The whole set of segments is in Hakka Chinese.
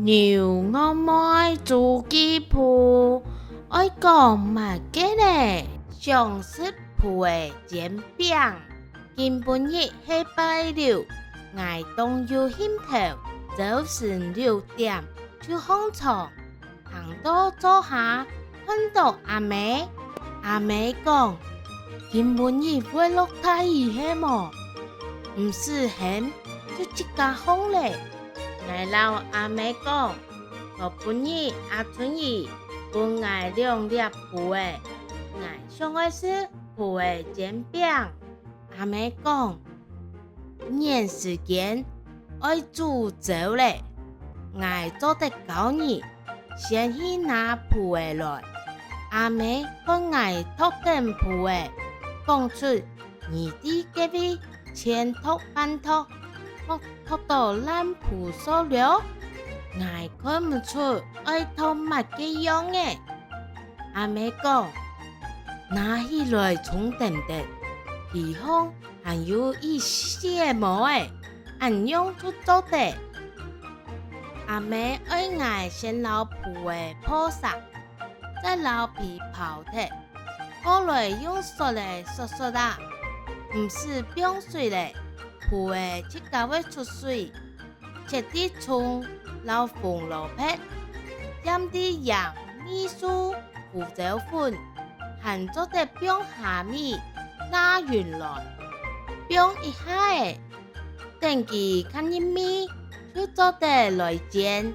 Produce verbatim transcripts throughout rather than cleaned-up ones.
牛戇妹週記簿，愛講麼个呢？想食瓠仔煎餅。今晡日係拜六，𠊎當有興頭，朝晨六點就䟘床，行到灶下，看到阿姆。阿姆講：「今晡日會落大雨係無？毋使喊，就自家䟘咧。」𠊎摎阿姆講：「昨晡日阿春姨分𠊎兩粒瓠仔，𠊎想愛食瓠仔煎餅。」阿姆講：「你時間愛煮朝咧，𠊎做得教你，先去拿瓠仔來。」阿姆看𠊎托等瓠仔，講出：「你在該位千托萬托，莫托到爛瓠嗍了。」𠊎看毋出愛托麼个樣仔。阿姆講：「拿起來重點點，皮項還有一息毛仔，恁樣就做得。」阿姆愛𠊎先摎瓠仔破嗄，再摎皮刨忒，過來用刷仔刷刷啊，毋使放水咧，瓠仔自家會出水。切忒蔥摎紅蘿蔔，掞忒鹽、味素、胡椒粉，還做得放蝦米、辣勻來，放一下仔，等佢較入味，就做得來煎。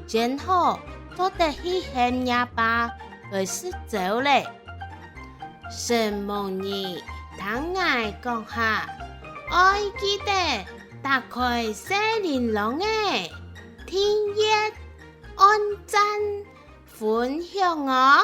煎好，做得去喊若爸來食朝咧。承蒙你聽𠊎講下，愛記得打開細鈴啷仔，訂閱、按讚、分享哦！